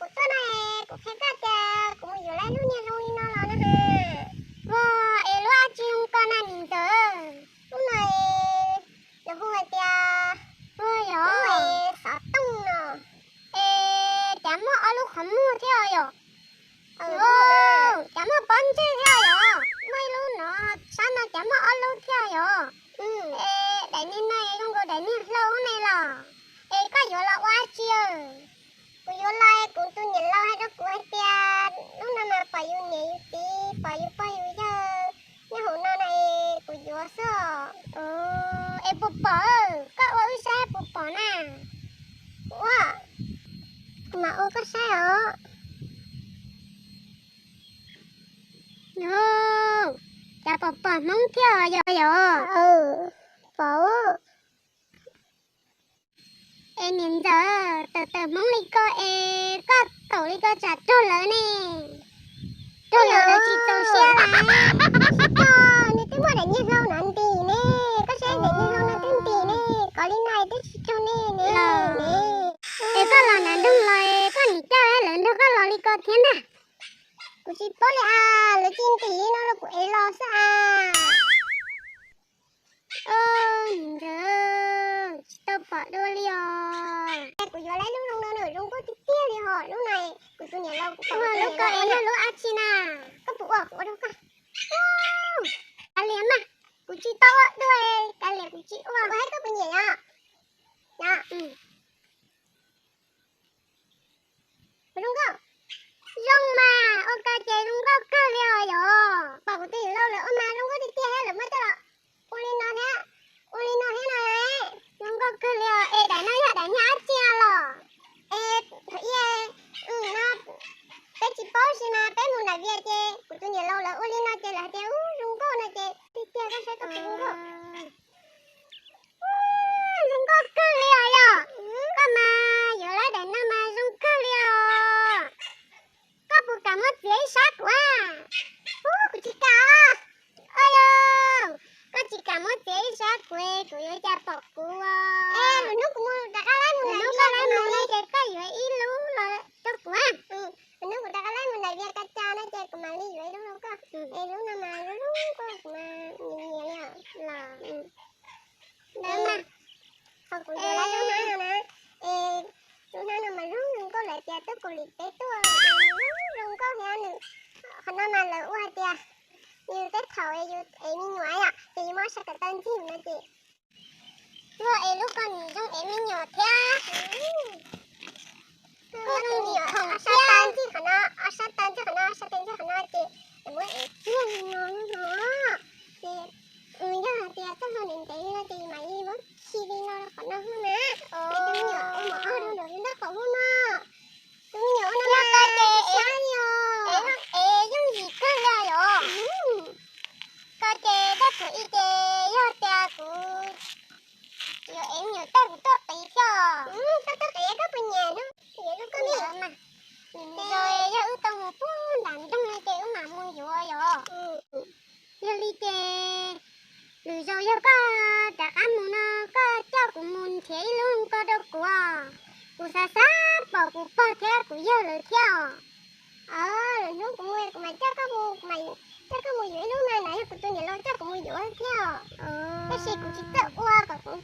Kuv tuaj no es kuv qhia koj tias kuv mus yuav lawm ib lub niag hlau li no los na ha. Ua, es lub dab tsi zoo koj na niam ntxawm? Lub no es lawv hu hais tias, ua, yog xov tooj no. Es cas muaj ob lub qhov muag thiab yom? Cas muaj pob ntseg thiab yom? Muaj ib lub no, sab no cas muaj ob lub thiab yom? Es daim niag no zoo nkaus daim niag hlau ne los? Es koj yuav los ua dab tsi? Kuv yuav los es kuv tus niam laus hais rau kuv hais tias lub no mas pom yus niam yus txiv, pom yus pog yus yawg nyob hauv no na es kuv yuav xwb. Es puas pom? Koj ua wb saib puas pom na. Ua, kuv mam ua koj saib os. Cas pom pom Hmoob thiab yom? Pom. Es niam ntxawm, tawm tawm Hmoob li ko es koj taum li ko tsam raug lawv ne, raug lawv lawv tsis txaus siab lawm. Tsis txaus, nws twb muaj daim niag hlau no ntim ne, koj saib daim niag hlau no twb ntim ne, kov li no twb tsis raug nej ne. Es koj los nram nroog los koj nim coj lawv nrog koj los li ko thiab ntag. Kuv tsis paub li as, lawv cia ntim li no los kuv ev los xwb as. Niam ntxawm, tsis tau pom dua li os. Kuv yuav lawm lub hlau no nws zoo nkauj tiag tiag li hos, lub no kuv tus niam laus kuv pom. Lub ko es yog lub dab tsi na? Koj puas ua, kuv ua rau koj. Kav liam mas, kuv tsis tau ua dua, kav liam kuv tsis ua. Ua hais koj puas nyiam yom? Zoo nkauj. Zoo mas, ua ko ces zoo nkauj kawg li os yom. Pom kuv tus niam laus lawv ua mas zoo nkauj tiag tiag thiab, lawv muab coj los ua li no thiab, ua li no thiab no. Zoo nkauj kawg li os. Es daim no yog daim niag dab tsi los? Es thaum ub, no peb tsis paub tab sis mas peb mus nram Vias ces kuv tus niam laus lawv ua li no ces lawv hais tias ub zoo nkauj no ces tiag tiag koj saib koj puas zoo nkauj. Zoo nkauj kawg li os yom. Koj mas yuav lawm daim no mas zoo kawg li os. Koj puas kam muab txiav ib sab kuv? Ub, kuv tsis kam. Ua yog, koj tsis kam muab txiav ib sab kuv, kuv yuav cas pom kuv os. Lwm hnub kuv mus rov qab lawm, lwm hnub koj lawm mus no ces koj yuav ib lub los rau kuv. Lwm hnub kuv rov qab lawm mus nram Vias Cas Cas no ces kuv mam li yuav ib lub rau koj. Es lub no mas zoo nkauj, kuv mas nyiam nyiam li os. Ntawd mas, ho kuv yuav lawm lub hnab no na. Es lub hnab no mas zoo nkauj, lawv tias tuaj kuv lim teb tuaj, zoo nkauj thiab nws. Qhov no mas lawv ua hais tias yus tej thaum yus ev me nyuam yom, ces yus muab sab ko taw ntxig no ces. Ua es lub ko nws zoo ev me nyuam thiab. Koj zoo ntim khoom sab taw ntxig qhov no, ob sab taw ntxig qhov no, ob sab taw ntxig qhov no ces muab ev kiag li no no. Ces yog hais tias txoj hlua ntev ntev li no ces mam li muab khi li no rau qhov no na. Tus me nyuam ua mov ob rau nram nraub qaum ub no. Tus me nyuam ua no mas sab li os. Es yooj yim kawg li os. Koj ces txoj hlua ib ces yog tias kuv yuav ev me nyuam tag kuv tuaj qiv thiab. Koj tuaj qiv koj puas nyiam hnub yuav lub koj me? Lwm zaus yog wb tau mus puag nram nroog no ces wb mam mus yuav yom. Yog li ces lwm zaus yog koj rov qab mus no koj coj kuv mus nrhiav ib lub ko rau kuv os. Kuv xav xav pom kuv pog thiab kuv yawg lawv thiab os. Lwm hnub kuv mus kuv mam coj koj mus, kuv mam coj koj mus yuav ib lub na, no yog kuv tus niam laus coj kuv mus yuav thiab os. Tab sis kuv tsis txawj ua kom kuv,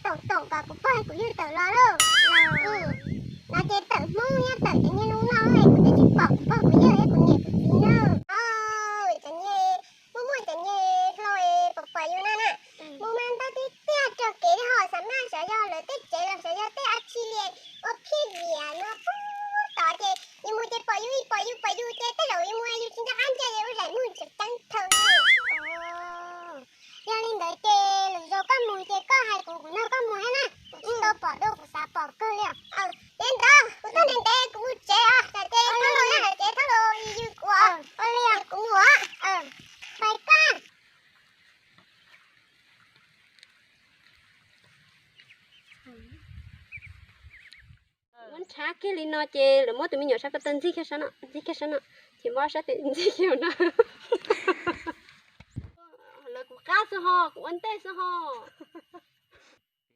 tawm tawm kom kuv pog kuv yawg tawm los lauj. No ces tawm Hmoob thiab tawm cov niag zoo no es kuv twb tsis pom kuv pog kuv yawg thiab kuv niam kuv txiv na. Cov niag, muaj muaj cov niag hlau pom pom yus na na. Mus mas ntau tiag tiag, raug kev li ho xav maj, xyov yog lawv tej tsev los xyov yog tej dab tsi li, ua phij vias no puag tod ces yus mus ces pom yus, pom yus pom yus ces tej zaum yus mus yus tsis nco qab ntsia ua zaim muag tseem ceeb thaum li. Yog li ntawd ces lwm zaus koj mus ces koj hais kuv, kuv nrog koj mus thiab na, kuv tsis tau pom dua, kuv xav pom kawg li os. Ces ntawd kuv tuaj ntev ntev kuv mus tsev os, ces thauj lus na, ces thauj lus yws kuv, ua li kuv mus os. Pais koj. Muab nrhav kiag li no ces lawv muab tus me nyuam sab ko taw ntxig kiag sab no, ntxig kiag sab no, ces muab sab tes ntxig kiag no. Lawv kuv qab xwb ho, kuv ua ntej xwb ho.